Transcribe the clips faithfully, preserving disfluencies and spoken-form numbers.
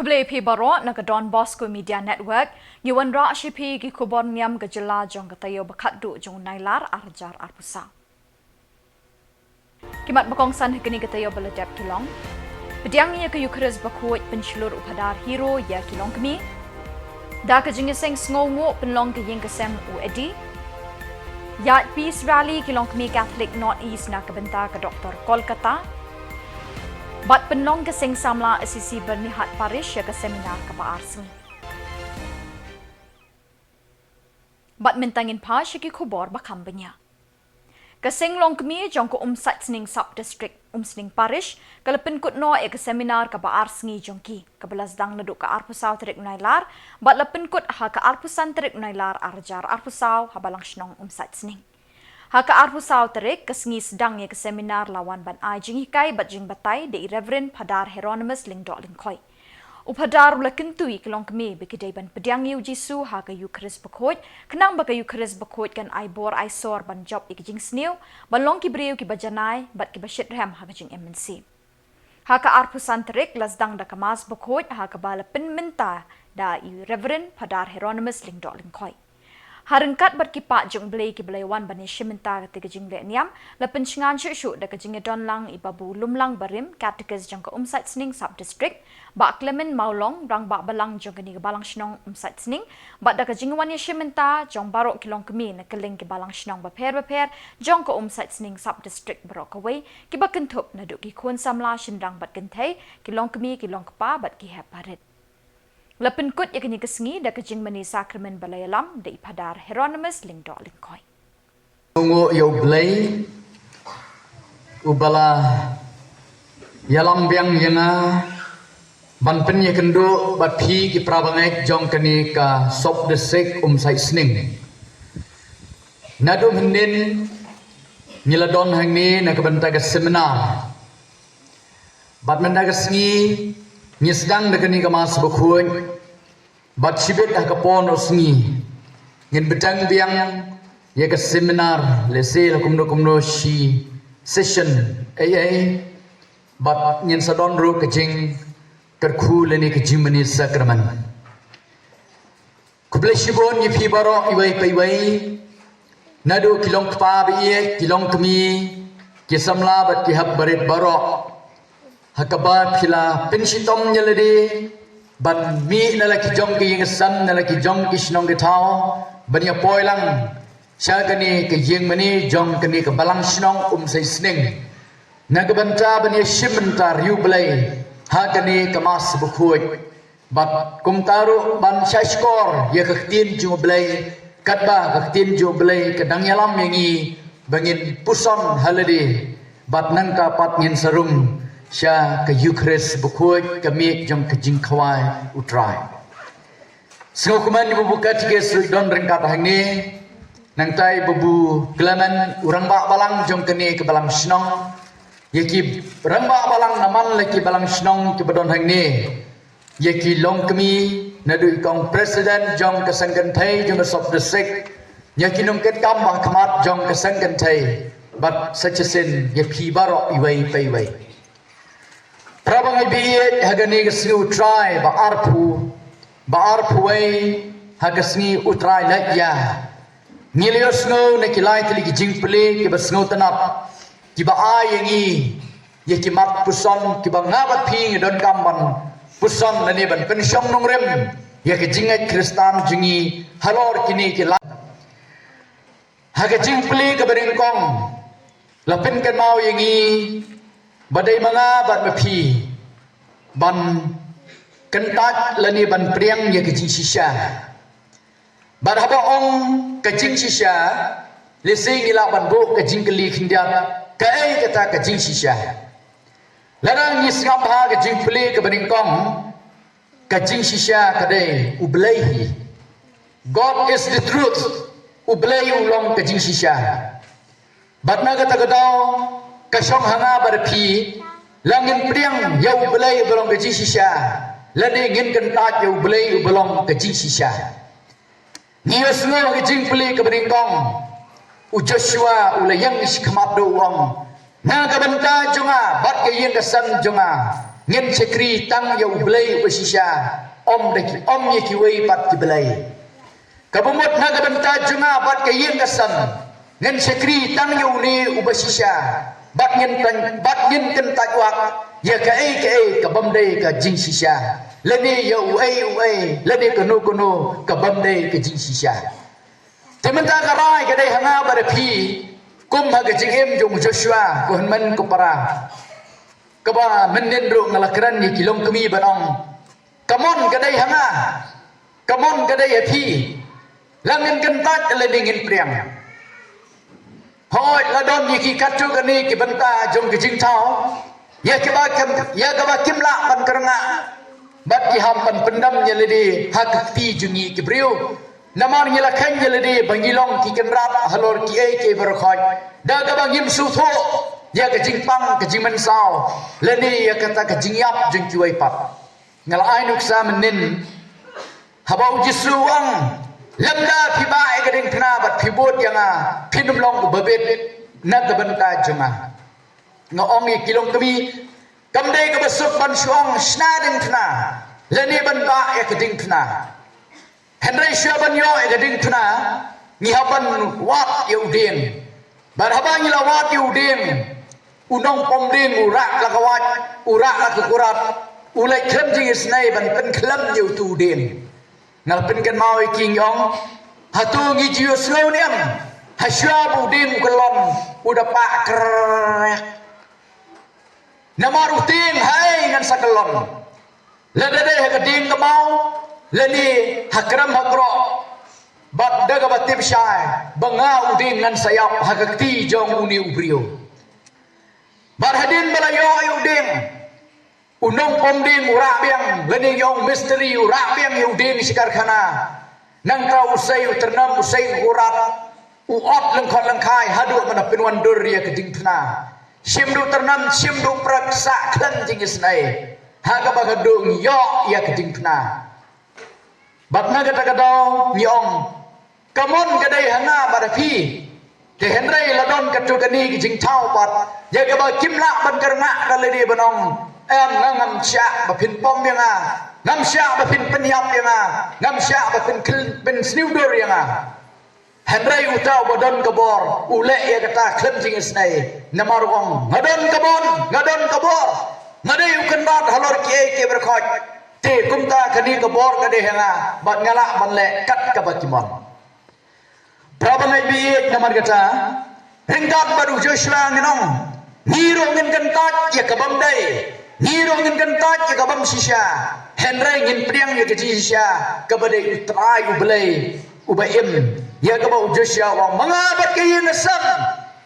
Khublei phi baroh na ka Don Bosco Media Network. Ngi wanrah sha phi ki khubor niam ka jylla jong ka taïew ba khatduh jong u Nailar arhajar arphew saw. Ki mat ba kongsan ha kane ka taïew ba la dep ki long: Pdiang ïa ka Eucharist bakhuid pynshlur u Phadar Hero ïa ki longkmie. Da ka jingïaseng sngewnguh pynlong ka ïing ka sem u Eddie. Ïaid Peace Rally ki longkmie Catholic North East na ka bynta ka Doctor Kolkata. Bad pynlong ka seng samla Assisi Byrnihat Parish ïa ka seminar kaba ar sngi. Bad mynta ngin phai sha ki khubor ba kham bniah. Ka seng longkmie jong ka Umsait Sning Sub District, Umsning Parish, ka la pynkut noh ïa ka seminar kaba ar sngi jong ki, kaba la sdang naduh ka arphew saw tarik u Nailar bad la pynkut ha ka arphew san tarik u Nailar arhajar arphew saw ha Balang Shnong Umsait Sning. Ha ka arphew saw tarik, ka sngi sdang ïa ka seminar, la wan ban ai jinghikai bad jingbatai da i Reverend Phadar Hieronymus Lyngdoh Lyngkhoi. U Phadar u la kyntu ïa ki longkmie ba ki dei ban pdiang ïa u Jisu ha ka Eucharist bakhuid, khnang ba ka Eucharist bakhuid kan ai bor ai sor ban jop ïa ki jingsniew, ban long ki briew kiba janai bad kiba shitrhem ha ka jingim mynsiem. Ha ka arphew san tarik, la sdang da ka Mass bakhuid ha kaba la pynmynta da i Reverend Phadar Hieronymus Lyngdoh Lyngkhoi. Ha ryngkat bad ki paid jong U Blei kiba la ïawan ban ïashim bynta kata ka jingleh niam, la pynshngaiñ shuh shuh da ka jingïadon lang i Babu Lumlang Barim, Catechist jong ka Umsait Sning Sub District, Bah Clement Mawlong, Rangbah Balang jong kane ka Balang Shnong Umsait Sning, bad da ka jingwan ïashim bynta jong baroh ki longkmie na kylleng ki Balang Shnong bapher bapher jong ka Umsait Sning Sub District baroh kawei, kiba kynthup naduh ki khun samla shynrang bad kynthei, ki longkmie ki longkpa bad ki hep barit. La pynkut ïa kane ka sngi da ka jingmane sakramen ba la ïalam da i Phadar Hieronymus Lyngdoh Lyngkhoi. Nguh ïa U Blei uba la ïalam biang ïa nga ban pynïakynduh bad phi ki para bangeit jong kane ka Sub District Umsait Sning. Naduh mynhynnin ngi la don hangne na ka bynta ka seminar. Bad mynta ka sngi ngi sdang da kane ka Mass bakhuid. Bad shibit ha ka por noh sngi ngin bteng biang ïa ka seminar, lehse la kumno kumno shi session ei ei. Bad ngin sa don ruh ka jingkyrkhu lane ka jingmane sakramen. Khublei shibun ïa phi baroh iwei pa iwei. Naduh ki longkpa ba ïeit, ki longkmie, ki samla bad ki hep barit baroh. Ha kaba phi la pynshitom ïa lade ban mih na la ki jong ki ïing ki sem, na la ki jong ki shnong ki thaw, ban ïa poi lang sha kane ka ïing mane jong kane ka Balang Shnong Umsait Sning, na ka bynta ban ïashim bynta ïa U Blei ha kane ka Mass bakhuid. Bad kumta ruh ban shahshkor ïa ka ktien jong U Blei, katba ka ktien jong U Blei ka dang ïalam ïa ngi ba ngin puson ha lade bad nangta pat ngin sa rung sha ka Eucharist bakhuid, ka miej jong ka jingkhawai U Trai. Sngewkmen ïa u Babu Catechist ruh i don ryngkat hangne, nangta i Babu Clement, u Rangbah Balang jong kane ka Balang Shnong, ïa ki Rangbah Balang na man la ki Balang Shnong kiba don hangne, ïa ki longkmie, naduh i kong President jong ka Seng Kynthei jong ka Sub District, ïa ki nongkitkam ba ha khmat jong ka Seng Kynthei, bad sa shisien ïa phi baroh iwei pa iwei. Para bangeit ba ïeit, ha kane ka sngi U Trai ba arphew, ba arphew wei ha ka sngi U Trai leit ïa, ngi la ïohsngew na ki lai tylli ki jingpule kiba sngewtynnat, kiba ai ïa ngi ïa ki mat puson kiba nga bad phi ngi donkam ban puson lane ban pynshong nongrim ïa ka jingngeit Khristan jong ngi halor kine ki lai. Ha ka jingpule kaba nyngkong la pynkynmaw ïa ngi ba dei ma nga bad ma phi ban kyntait lane ban pdiang ïa ka jingshisha. Bad haba ong ka jingshisha, lehse ngi lah ban buh ka jingkylli khyndiat, kaei kata ka jingshisha? Lada ngi sngap ha ka jingpule kaba nyngkong, ka jingshisha ka dei U Blei hi. God is the truth. U Blei u long ka jingshisha. Bad na kata ka daw ka shong ha nga bad phi, la ngin pdiang ïa U Blei uba long ka jingshisha, lane ngin kyntait ïa U Blei uba long ka jingshisha. Ngi ïohsngew ha ka jingpule kaba nyngkong, u Joshua u la ïeng shakhmat, u ong, Na ka bynta jong nga bad ka ïing ka sem jong nga, ngin shakri tang ïa U Blei uba shisha, ym da ki, ym ïa kiwei pat ki blei. Kaba mut, na ka bynta jong nga bad ka ïing ka sem, ngin shakri tang ïa une uba shisha, bad ngin tang, bad ngin kyntait wak ïa kaei kaei ka bym dei ka jingshisha, lane ïa uei uei, lane kano kano ka bym dei ka jingshisha. Te mynta ka rai ka dei ha nga bad ha phi, kum ha ka jingim jong u Joshua, ko hynmen ko para. Kaba mynnin ruh nga la kren ïa ki longkmie ban ong, ka mon ka dei ha nga, ka mon ka dei ha phi. La ngin kyntait lane ngin pdiang. Hooid, la don ïa ki katto katne ki bynta jong ka jingthaw, ïa kaba kim, ïa kaba kim lah ban kyrngah, bad ki hap ban pyndem ïa lade ha ka kti jong ngi ki briew. Namar ngi la kheiñ ïa lade ba ngi long ki kynrad halor kiei kiei baroh khoit, da kaba ngim sngewthuh ïa ka jingpang ka jingmynsaw, lane ïa kata ka jingïap jong kiwei pat. Nga la ai nuksa mynnin, haba U Jisu u ong, lymda phi bah ïa ka diengphna bad phi bud ïa nga, phin ym long uba bit na ka bynta jong nga. Nga ong ïa ki longkmie, kam dei kaba suk ban shu ong shna diengphna, lane ban bah ïa ka diengphna. Hynrei shuwa ban ïoh ïa ka diengphna, ngi hap ban wad ïa u dieng. Bad haba ngi la wad ïa u dieng, u nongpom dieng u rah la ka wait, u rah la ka kurat, u leit khlem jingisynei ban pynkhlem ïa uto u dieng. Nga la pynkynmaw ïa ki, ngi ong, hato ngi ju ïohsngew ne em, ha shuwa ba u dieng u kyllon, u da pah krek. Namar u tieng, haei ngan sa kyllon? Lada dei ha ka dieng ka maw, lane ha krem ha krok, bad da kaba tip shai ba nga u dieng ngan sa ïap ha ka kti jong une u briew. Bad hadien ba la ïoh ïa u dieng, u nongpom dieng u rah biang, lane ngi ong mistri u rah biang ïa u dieng sha karkhana. Nangta u sei u tyrnem, u sei u kurat, u ot lyngkhot lyngkhai haduh ban da pynwandur ïa ka diengphna. Shim da u tyrnem, shim da u prek, sah khlem jingisynei. Ha kaba khatduh ngi ïoh ïa ka diengphna. Bad na kata ka daw ngi ong, ka mon ka dei ha nga bad ha phi. Te hynrei la don katto katne ki jingthaw pat ïa kaba kim lah ban kyrngah da lade ban ong, em, nga ngam shah ba phin pom ïa nga, ngam shah ba phin pynïap ïa nga, ngam shah ba phin khl-, pynsniewdur ïa nga. Hynrei uta uba don ka bor u leh ïa kata khlem jingisynei, namar u ong, nga don ka mon, nga don ka bor, nga dei u kynrad halor kiei kiei baroh khoit. Te kumta kane ka bor ka dei ha nga bad nga lah ban leh kat kaba ki mon. Para bangeit ba ïeit, namar kata, ryngkat bad u Joshua ngin ong, ngi ruh ngin kyntait ïa ka bym dei, ngi ruh ngin kyntait ïa ka bym shisha, hynrei ngin pdiang ïa ka jingshisha kaba dei U Trai U Blei uba im ïa kaba u Joshua u ong, ma nga bad ka ïing ka sem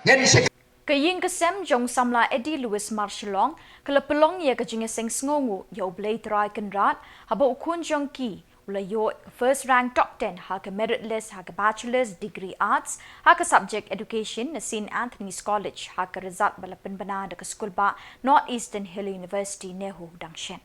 ngin shakri. Ka ïing ka sem jong u samla Eddie Lewis Marshallong ka la pynlong ïa ka jingïaseng sngewnguh ïa U Blei Trai Kynrad haba u khun jong ki u la ïoh ka first rank top ten ha ka merit list ha ka Bachelor's Degree Arts ha ka subject Education na Saint Anthony's College ha ka result ba la pynbna da ka skulbah North Eastern Hill University, NEHU, dang shen.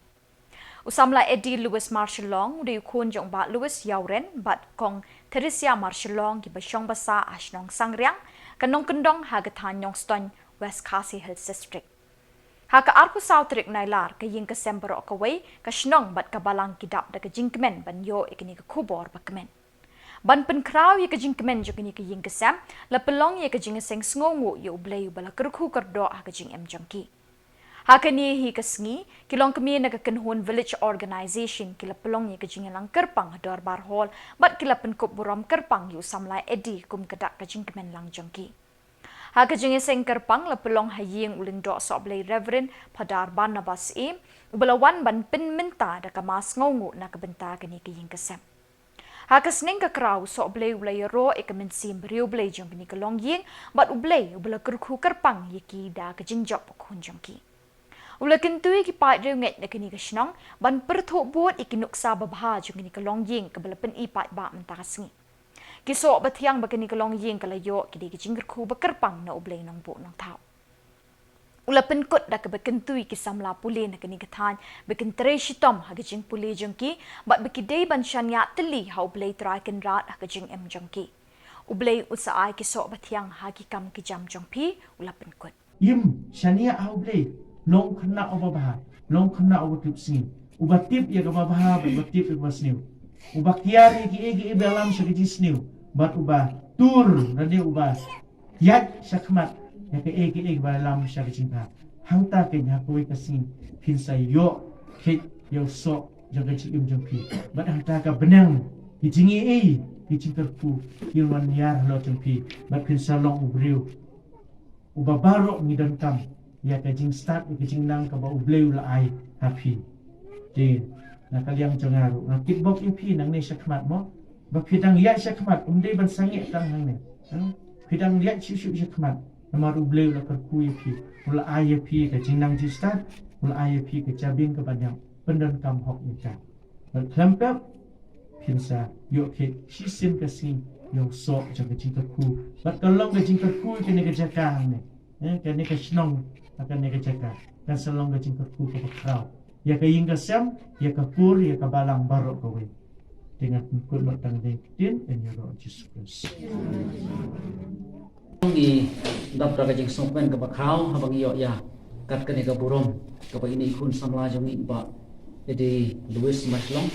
U samla Eddie Lewis Marshallong u dei u khun jong u Bah Lewis Ïawren bad Kong Theresia Marshallong kiba shong ba sah ha shnong Sangriang, ka nongkyndong ha ka thaiñ Nongstoiñ, West Khasi Hills District. Ha ka arphew saw tarik Nailar ka ïing ka sem baroh kawei, ka shnong bad ka balang ki dap da ka jingkmen ban ïoh ïa kane ka khubor ba kmen. Ban pynkhraw ïa ka jingkmen jong kane ka ïing ka sem, la pynlong ïa ka jingïaseng sngewnguh ïa U Blei uba la kyrkhu kyrdoh ha ka jingim jong ki. Ha kane hi ka sngi, ki longkmie na ka Kynhun Village Organisation ki la pynlong ïa ka jingïalang kyrpang ha Dorbar Hall bad ki la pynkup burom kyrpang ïa u samla Eddie kum ka dak ka jingkmen lang jong ki. Ha ka jingïaseng kyrpang la pynlong ha ïing u lyngdoh sohblei Reverend Phadar Barnabas A, uba la wan ban pynmynta da ka mass sngewnguh na ka bynta kane ka ïing ka sem. Ha ka sneng ka kraw u sohblei u la ïaroh ïa ka mynsiem briew Blei jong kane ka longïing bad U Blei uba la kyrkhu kyrpang ïa ki da ka jingjop ba khun jong ki. U la kyntu ïa ki paid riewngeit na kane ka shnong ban pyrthuh bud ïa ki nuksa babha jong kane ka longïing kaba la pyni paidbah mynta ka sngi. Ki soh ba thiang ba kane ka longïing ka la ïoh ki dei ka jingkyrkhu ba kyrpang na U Blei Nongbuh Nongthaw. U la pynkut da kaba kyntu ïa ki samla pule na kane ka thaiñ ba kin trei shitom ha ka jingpule jong ki bad ba ki dei ban shaniah tylli ha U Blei Trai Kynrad ha ka jingim jong ki. U Blei un sa ai ki soh ba thiang ha ki kam ki jam jong phi, u la pynkut. Im shaniah ha U Blei, long khynnah uba bha, long khynnah uba tip sngi, uba tip ïa kaba bha bad uba tip ïa kaba sniew, uba kiar ïa kiei kiei ba lam sha ka jingsniew, bad uba tur lane uba ïaid shakhmat ïa kaei kaei ba lam sha ka jingbha. Hangta keiñ ha kawei ka sngi phin sa ïoh kheit ïa u soh jong ka jingim jong phi. Bad hangta ka bneng, ki jingaiei, ki jingkyrkhu kin wan ïar halor jong phi, bad phin sa long u briew uba baroh ngi donkam ïa ka jingstad, ïa ka jingnang kaba U Blei u la ai ha phi. Te na ka liang jong nga ruh nga kitbok ïa phi nangne shakhmat mo, ba phi dang ïaid shakhmat, ym dei ban sangeh tang hangne. Hmm? Phi dang ïaid shuh shuh shakhmat, namar U Blei u la kyrkhu ïa phi, u la ai ïa phi ka jingnang jingstad, u la ai ïa phi ka jabieng kaba ñiam pyndonkam hok ïa ka. Bad khlem pep phin sa ïoh kheit shisien ka sngi ïa u soh jong ka jingkyrkhu. Bad ka long ka jingkyrkhu kane ka jaka hangne. Eh, kane ka shnong, kane ka jaka kan sa long ka jingkyrkhu kaba khraw ïa ka ïing ka sem, ïa ka kur, ïa ka balang baroh kawei. Te ngan pynkut noh tang dei ktien, ïa ïaroh Jisu Khrist. Ngi dap da ka jingsngewkmen kaba khraw haba ngi ïoh ïa kat kane ka burom kaba ine i khun samla jong ngi, i Bah Eddie Louis Mashlong,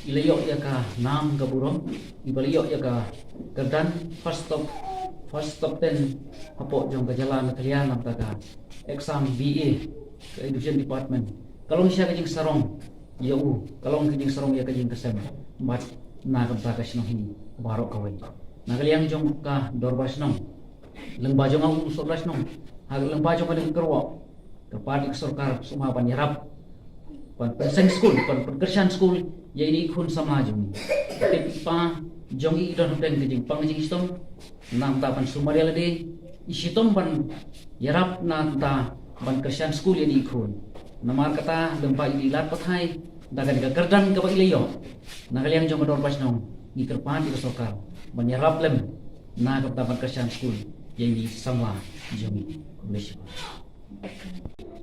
i la ïoh ïa ka nam ka burom, i ba la ïoh ïa ka kyrdan first top, first top ten hapoh jong ka jylla Meghalaya namar ka exam B A ka Education Department. Ka long shisha ka jingsarong ïa u, ka long ka jingsarong ïa ka jingkasem bad na ka bynta ka shnong hi baroh kawei. Na ka liang jong ka dorbar shnong, lyngba jong u sordar shnong, ha lyngba jong ka dang kyrwoh, ka party ka sorkar sngewbha ban ïarap, ban pynseng skul, ban pynkyrshan skul ïa ine i khun samla jong ngi. Tip i pa jong ngi i don hapdeng ka jingpang jingshitom, namar ban sumar ïa lade, i shitom ban ïarap na ka bynta ban kyrshan skul ïa ine i khun. Namar kata lem ba i lad pathai da kane ka kyrdan kaba i la ïoh, na ka liang jong ka dorbar shnong ngi kyrpad ïa ka sorkar ban ïarap lem na ka bynta ban kyrshan skul ïa ine i samla jong ngi. Khublei shibun.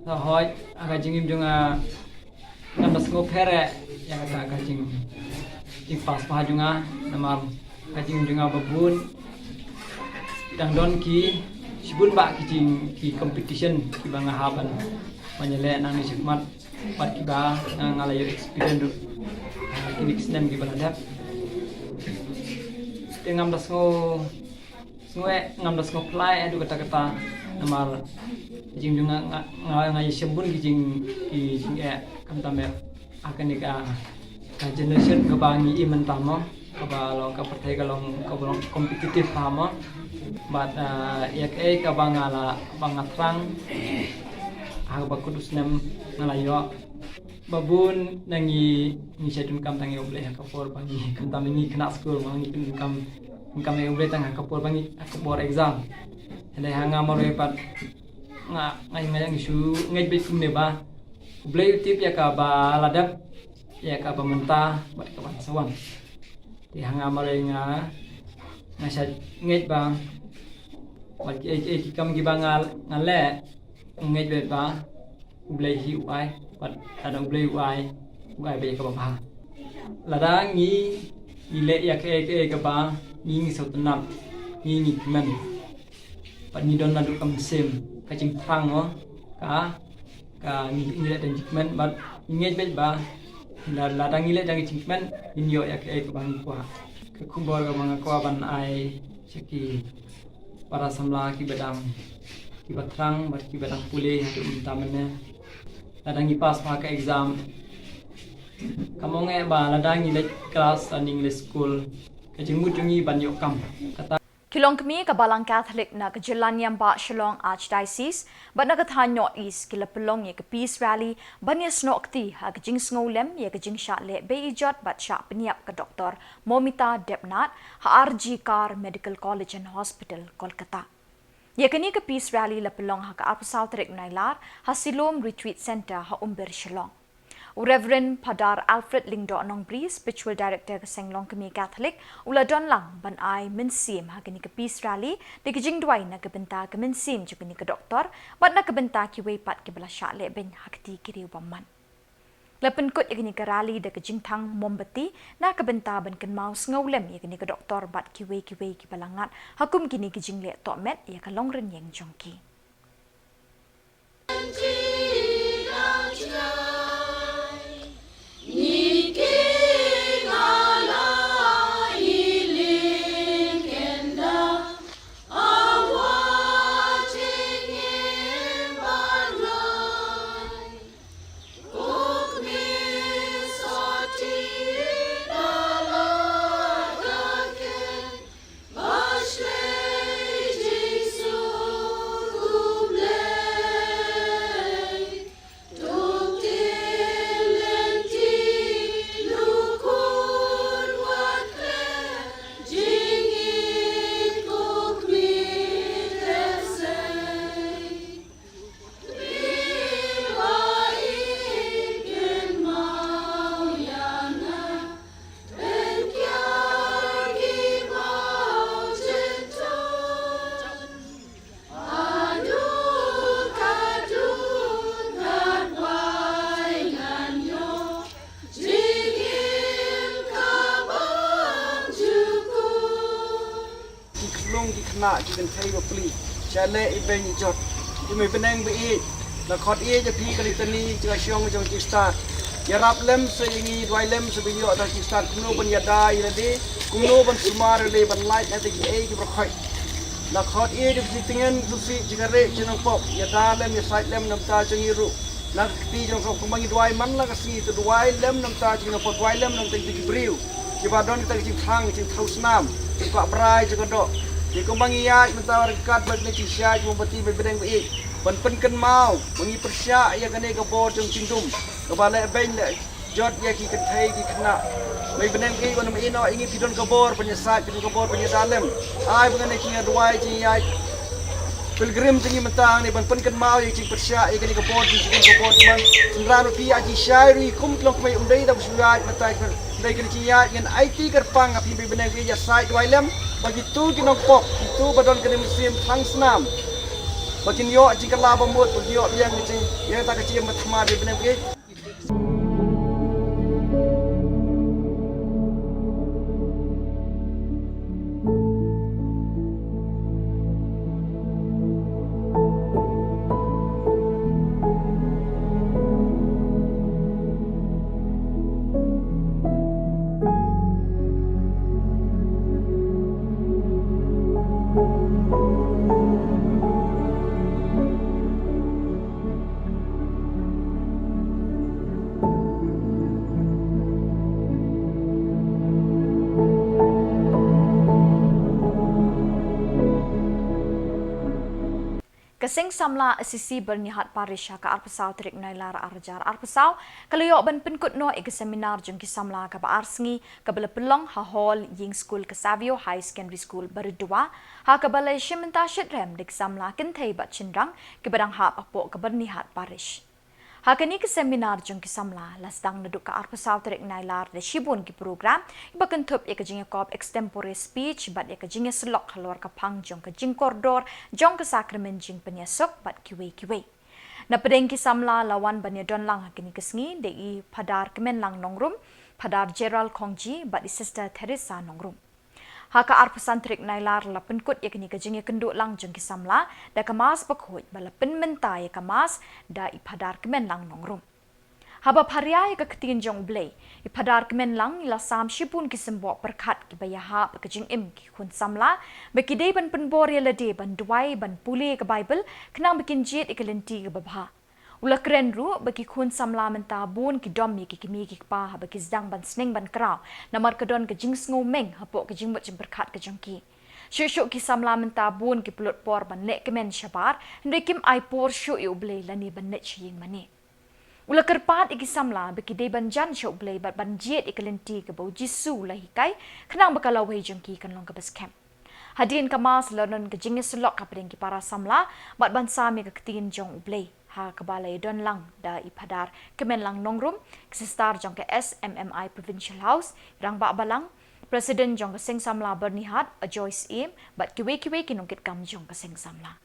Hooid, ha ka jingim jong nga, ngam da sngewpher eh ïa kata ka jing, jingpass bha jong nga, namar ka jingim jong nga ba bun dang don ki, shibun bah ki jing, ki competition kiba nga hap ban, ban ïaleh nangne shakhmat, bad kiba nga, nga la ïoh experience ruh ha kine ki snem kiba la dep. Te ngam da sngew, sngew eh, ngam da sngew phylla eh haduh katta katta, namar jing jong nga, nga, nga, nga ïashim bun ki jing, ki jingeh, khamtam eh ha kane ka, ka generation kaba ngi im mynta mo, kaba long ka pyrthei ka long, kaba long competitive bha mo. Bad, ah, ïa kaei kaba nga la, ba nga thrang ha kaba kut u snem nga la ïoh. Ba bun na ngi, ngi shait donkam tang ïa U Blei ha ka por ba ngi, khamtam ngi khynnah skul mo, ngi donkam, donkam ïa U Blei tang ha ka por ba ngi, ha ka por exam. Hynrei ha nga marwei pat nga, nga, nga, nga shu ngeit beit kumne ba U Blei u tip ïa kaba la dep, ïa kaba mynta bad kaba sa wan. Te ha nga marwei nga, nga shait ngeit ba, bad kiei kiei ki kam kiba nga, nga leh, nga ngeit beit ba U Blei hi u ai, bad lada U Blei u ai, u ai beit ïa kaba bha. Lada ngi, ngi leh ïa kaei kaei kaba ngi, ngi sngewtynnat, ngi, ngi kmen, bad ngi don naduh ka mynsiem, ka jingthrang mo, ka, ka ngi, ngi leh da jingkmen, bad ngi ngeit beit ba la, lada ngi leh da jingkmen, ngin ïoh ïa kaei kaba ngi kwah. Ka khubor kaba nga kwah ban ai sha ki para samla kiba dang, kiba thrang bad kiba dang pule haduh mynta mynne, lada ngi pass bha ka exam, kam ong eh ba lada ngi leit klas lane ngi leit skul, ka jingmut jong ngi ban ïoh kam. Kata Ki longkmie ka Balang Catholic na ka Jylla Niam Bah Shillong Archdiocese bad na ka thaiñ North East ki la pynlong ïa ka Peace Rally ban ïasnoh kti ha ka jingsngewlem ïa ka jingshah leh beiijot bad shah pynïap ka Doktor Momita Debnath ha R G Kar Medical College and Hospital, Kolkata. Ïa kane ka Peace Rally la pynlong ha ka arphew saw tarik Nailar ha Siloam Retreat Centre ha Umbir, Shillong. U Reverend Phadar Alfred Lyngdoh Nongbri, Spiritual Director ka Seng Longkmie Catholic, u la don lang ban ai mynsiem ha kane ka Peace Rally da ka jingduwai na ka bynta ka mynsiem jong kane ka doktor bad na ka bynta kiwei pat kiba la shah lehbeiñ ha kti ki riewbymman. La pynkut ïa kane ka rally da ka jingthang mombati na ka bynta ban kynmaw sngewlem ïa kane ka doktor bad kiwei kiwei kiba la ngat ha kum kine ki jingleh tohmet ïa ka longrynieng jong ki. Na ki kynthei bapli sha leh i beiñ i jot. Ki mei bneng ba ïeit, la khot ïeit ïa phi kane ka tnat jong ka shong jong ki stad. Ïarap lem sa ïa ngi, duwai lem sa ba ngin ïoh da ki stad kumno ban ïada ïa lade, kumno ban sumar ïa lade ban lait na ki ei ki baroh khoit. La khot ïeit ïa phi tngen, dusi jingare jingpop, ïada lem, ïasaid lem namar jong ngi ruh. Na ka kti jong ka, kumba ngi duwai man la ka sngi, to duwai lem namar jong ngi, to duwai lem namar jong ki briew kiba don kita ki jingthrang, jingthrang snam, jingkwah brai jong ka doh. Te kumba ngi ïaid mynta ryngkat bad kine ki shai ki mombati, mei bneng ba ïeit, ban pynkynmaw ba ngi pyrshah ïa kane ka bor jong jingdum kaba leh beiñ leh jot ïa ki kynthei ki khynnah. Mei bneng ba ïeit, wat nym ïehnoh ïa ngi, phi don ka bor ban ïasaid, phi don ka bor ban ïada lem. Ai ba kane ka jingduwai jingïaid pilgrim jong ngi mynta hangne ban pynkynmaw ïa ka jingpyrshah ïa kane ka bor jong jingdum, ka bor jong ngi. Synran ruh phi ïa ki shai ruh kum ki long kmie, ym dei da ba shu ïaid mynta, ym dei kane ka jingïaid, ngin aiti kyrpang ha phi mei bneng ba ïeit, ïasaid duwai lem ba kito ki nongpop, kito ba don kane ka mynsiem thrang snam, ba kin ïoh jingkylla bamut, ba kin ïoh biang ka jing, ïa kata ka jingim ba thymmai mei bneng ba ïeit. Ka Seng Samla Assisi Byrnihat Parish ha ka arphew saw tarik Nailar arhajar arphew saw ka la ïoh ban pynkut noh ïa ka seminar jong ki samla kaba ar sngi kaba la pynlong ha hall ïing skul ka Savio High Secondary School Baridua, ha kaba la ïashim bynta shitrhem da ki samla kynthei bad shynrang kiba dang hap hapoh ka Byrnihat Parish. Ha kane ka seminar jong ki samla la sdang naduh ka arphew saw tarik Nailar da shibun ki program, kiba kynthup ïa ka jingïakop extempore speech bad ïa ka jingïasyllok halor ka phang jong ka jingkordor jong ka sakramen jingpynïasuk bad kiwei kiwei. Napdeng ki samla la wan ban ïadon lang ha kane ka sngi da i Phadar Kmenlang Nongrum, Phadar Gerald Khongji bad i Sister Theresa Nongrum. Ha ka arphew san tarik Nailar la pynkut ïa kane ka jingïakynduh lang jong ki samla da ka Mass bakhuid ba la pynmynta ïa ka Mass da i Phadar Kmenlang Nongrum. Haba pharia ïa ka ktien jong U Blei, i Phadar Kmenlang i la sam shibun ki symboh pyrkhat kiba ïahap ka jingim ki khun samla, ba ki dei ban pynbor ïa lade ban duwai, ban pule ka Baibl, khnang ba kin jied ïa ka lynti kaba bha. U la kren ruh ba ki khun samla mynta bun ki dom ïa ki kmie ki kpa haba ki sdang ban sneng ban kraw, namar ka don ka jingsngewmeng hapoh ka jingmut jingpyrkhat ka jong ki. Shuh shuh ki samla mynta bun ki pynlut por ban leh kmen shabar, hynrei kim ai por shuh ïa U Blei lane ban leit sha ïingmane. U la kyrpad ïa ki samla ba ki dei ban jan sha U Blei bad ban jied ïa ka lynti kaba U Jisu u la hikai, khnang ba ka lawei jong ki kan long kaba skhem. Hadien ka Mass la don ka jingïasyllok hapdeng ki para samla bad ban sam ïa ka ktien jong U Blei, ha kaba la ïadon lang da i Phadar Kmenlang Nongrum, ki sister jong ka S M M I Provincial House, i Rangbah Balang, President jong ka Seng Samla Byrnihat, Joyce Im, bad kiwei kiwei ki nongkitkam jong ka Seng Samla.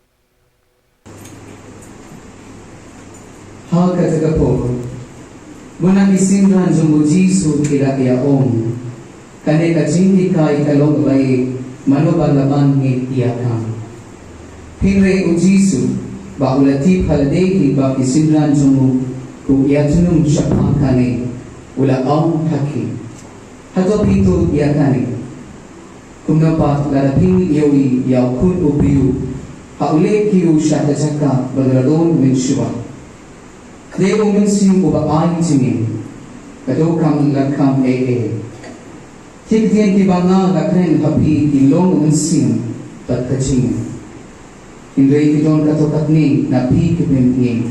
Ha kata ka por, mynta ki synran jong U Jisu ki la ïa ong, kane ka jinghikai ka long kaba ïeit, mano ba la ban ngeit ïa ka. Hynrei U Jisu, ba u la tip ha lade hi ba ki synran jong u ki ïatynung shaphang kane, u la ong ha ki, hato phi tuh ïa kane? Kumno pat lada phi ïohi ïa u Khun u briew ha u leh kiew sha ka jaka ba u la don mynshuwa? Khlem u Mynsiem uba ai jingim, ka dohkam la kham ei ei. Ki ktien kiba nga la kren ha phi ki long u mynsiem bad ka jingim. Hynrei ki don katto katne na phi ki bym ngeit.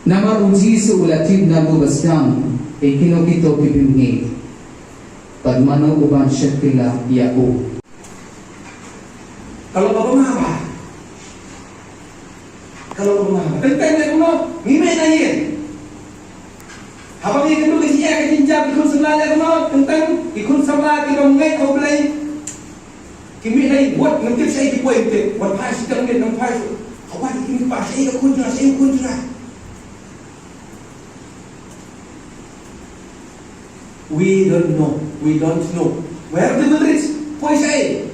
Namar U Jisu u la tip naduh ba sdang ïa kino kito ki bym ngeit, bad mano uban shakri la ïa u. Ka long kaba nga ba, ka long kaba nga ba. Teng teng leh kumno, ngi mih na ïing. Haba ngi kynduh ka jingeh ka jingjam, ki khun samla leh kumno, teng teng ki khun samla ki bym ngeit ha U Blei. Ki mih na ïing, wat ngam tip shaei ki poi, ngam tip. Wan phai shi tang miet, ngam phai shuh. Ka wan ki mih phai shaei ka khun jong nga, shaei u khun jong nga. We don't know. We don't know where they will reach. Poi shaei.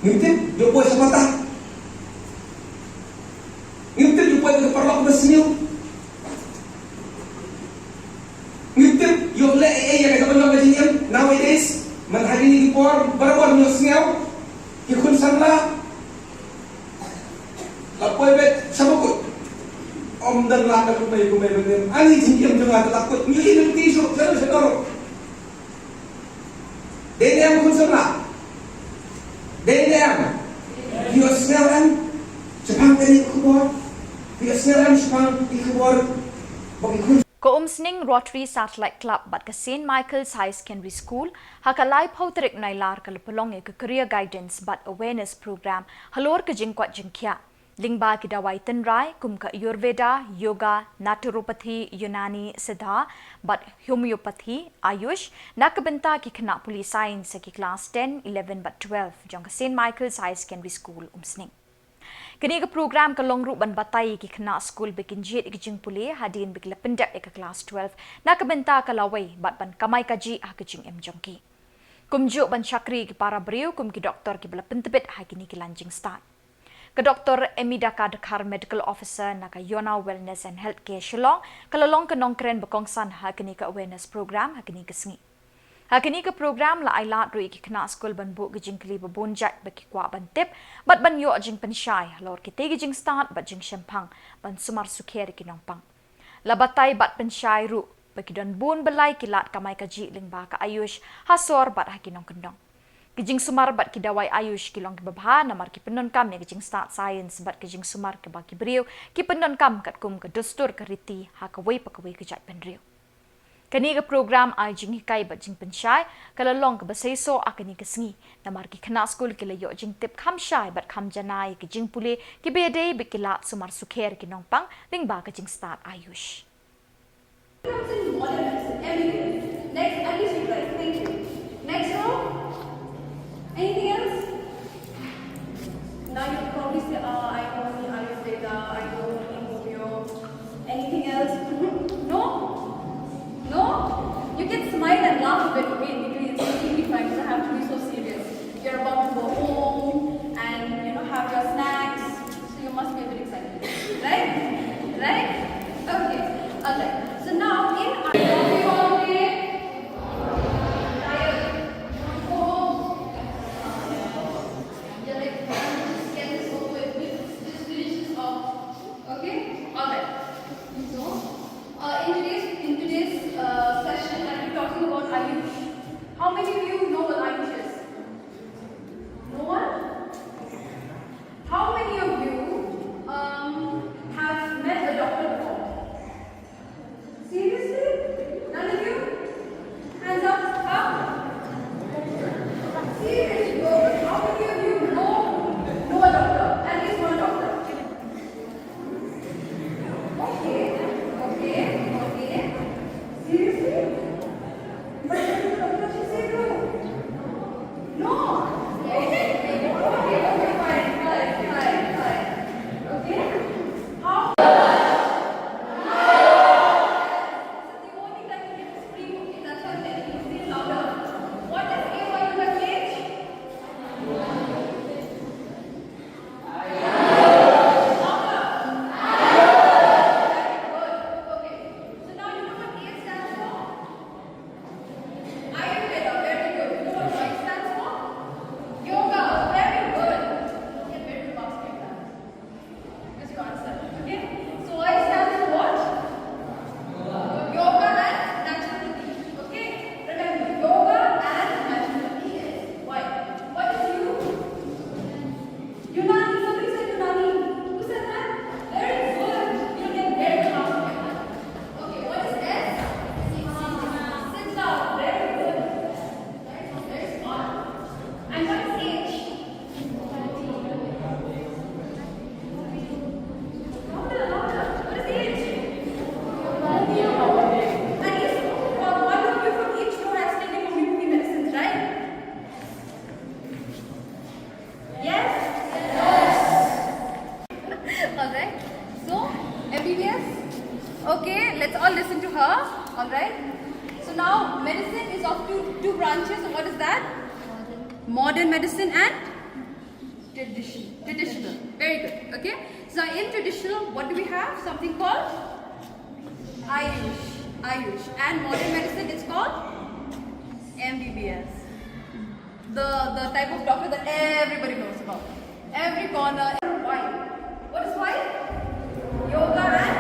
Ngim tip ïoh poi sha pata. Ngim tip ïoh poi ka paralok ba sniew. Ngim tip ïoh leh ei ei ïa ka jingim nowadays. Man ha kine ki por barabor ngi ïohsngew ki khun samla la poi beit sha bakut. Ym don la ka kumne kumne kumne. Ani jingim jong nga la kut ngi ïohi lynti shuh sha sha. Dei ne em khun samla? Dei ne em? Phi ïohsngew em shaphang kane ka khubor? Phi ïohsngew em shaphang ki khubor ba ki khun Ka Umsning Rotary Satellite Club bad ka Saint Michael's Higher Secondary School ha ka laiphew tarik Nailar ka la pynlong ïa ka Career Guidance bad Awareness Program halor ka jingkoit jingkhiah lyngba ki dawai tynrai kum ka Ayurveda, Yoga, Naturopathy, Unani, Siddha bad Homeopathy, Ayush, na ka bynta ki khynnah pule science ha ki klas ten, eleven bad twelve jong ka Saint Michael's Higher Secondary School, Umsning. Kane ka program ka long ruh ban batai ïa ki khynnah skul ba kin jied ïa ka jingpule hadien ba ki la pyndep ïa ka klas twelve na ka bynta ka lawei bad ban kamai kajih ha ka jingim jong ki. Kumjuh ban shakri ïa ki para briew kum ki doktor kiba la pyntbit ha kine ki lain jingstad. Ka Doktor Emidaka Dkhar, Medical Officer na ka Yona Wellness and Healthcare Shillong, ka la long ka nongkren ba kongsan ha kane ka awareness program ha kane ka sngi. Ha kane ka program la ai lad ruh ïa ki khynnah skul ban buh ki jingkylli ba bun jait ba ki kwah ban tip bad ban ïoh jingpynshai halor kitei ki jingstad bad jingshemphang ban sumar sukher ïa ki nongpang. La batai bad pynshai ruh ba ki don bun ba lai ki lad kamai kajih lyngba ka Ayush ha sor bad ha ki nongkyndong. Ki jingsumar bad ki dawai Ayush ki long kiba bha namar ki pyndonkam ïa ki jingstad science bad ki jingsumar kiba ki briew ki pyndonkam katkum ka dustur ka riti ha kawei pa kawei ka jaitbynriew. Kane ka program ai jinghikai bad jingpynshai ka la long kaba seisoh ha kane ka sngi namar ki khynnah skul ki la ïoh jingtip kham shai bad kham janai ïa ki jingpule kiba ïadei bad ki lad sumar sukher ki nongpang lyngba ka jingstad Ayush. Comes in modern medicine, everything. Next, at least you guys. Thank you. Next row. Anything else? Now you probably say, "Ah, I know only Ayurveda, I know only homeo." Anything else? Mhm. No? No? You can smile and laugh a bit, okay? Because it's completely fine. You don't have to be so serious. You're about to go home and, you know, have your snacks. So you must be a bit excited. Right? Right? Okay. Alright. So now in Okay? Alright. So, uh, in today's, in today's, uh, session, I'll be talking about Ayush. How many of you know what Ayush is? No one? How many of you, um, have met a doctor before? Seriously? None of you? Hands up, up. Seriously, how many of you know, know a doctor? At least one doctor. Okay, okay, okay. Seriously? But the doctor, she said no. No. Okay, okay, fine, fine, fine, fine. Okay? How? The only time you can scream, okay, that's why I'm telling you, say louder. What does A Y U S H? Ayurveda, very good. You know what Y stands for? Yoga, very good. Okay, very good, pass me that. Because you answered. Okay? So Y stands for what? Yoga and naturopathy. Okay? Remember, yoga and naturopathy is Y. What is U? Unani, somebody said Unani. Who said that? Very good. You'll get very good marks for that. Okay, what is S? Siddha. Very good. Very smart. And what is H? Louder, louder. What is H? At least, uh, one of you from each row has taken homeopathy medicines, right? Yes? Yes. All right. So, M B B S. Okay, let's all listen to her. All right. So now, medicine is of two, two branches. So what is that? Modern medicine and Tradition, traditional. Very good. Okay. So in traditional, what do we have? Something called Ayush. Ayush. And modern medicine, it's called M B B S. The the type of doctor that everybody knows about. Every corner. Why? What is why? Yoga and,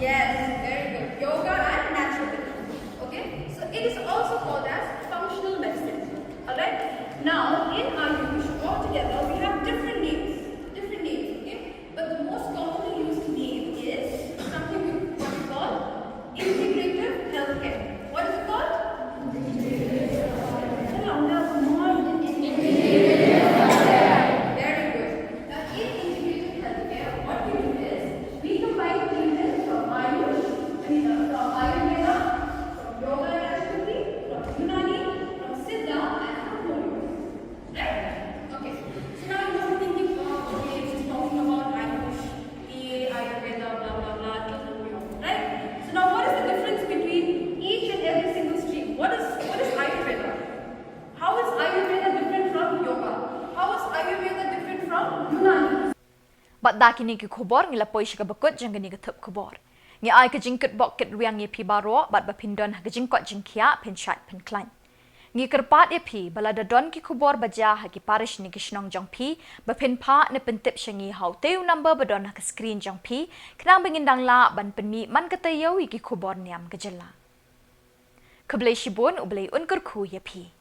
yes, very good. Yoga and naturopathy. Okay. So it is also called as functional medicine. All right. Now, in Ayush, altogether we have different names. Different names. Okay. But the most commonly used name is something we, what we call integrative healthcare. What is it called? Come on, come on. Very good. Now, in integrative healthcare, what we do is we combine treatments from Ayush, I mean, uh, from Ayurveda, from yoga and naturopathy, from Unani, from Siddha, and from Homeopathy. Right? Okay. So now you must be thinking, oh, okay, she's talking about Ayush, A, Ayurveda, blah, blah, blah, till Homeopathy. Right? So now what is the difference between each and every single stream? What is, what is Ayurveda? How is Ayurveda different from yoga? How is Ayurveda different from Unani? Bad da kine ki khubor ngi la poi sha kaba kut jong kane ka thup khubor. Ngi ai ka jingkitbok kitrwiang ïa phi baroh bad ba phin don ha ka jingkoit jingkhiah, phin shait phin khlaiñ. Ngi kyrpad ïa phi ba lada don ki khubor ba jia ha ki parish ne ki shnong jong phi, ba phin phah ne pyntip sha ngi ha utei u number ba don ha ka screen jong phi, khnang ba ngin dang lah ban pynmih man ka taïew ïa ki khubor niam ka jylla. Khublei shibun, U Blei un kyrkhu ïa phi.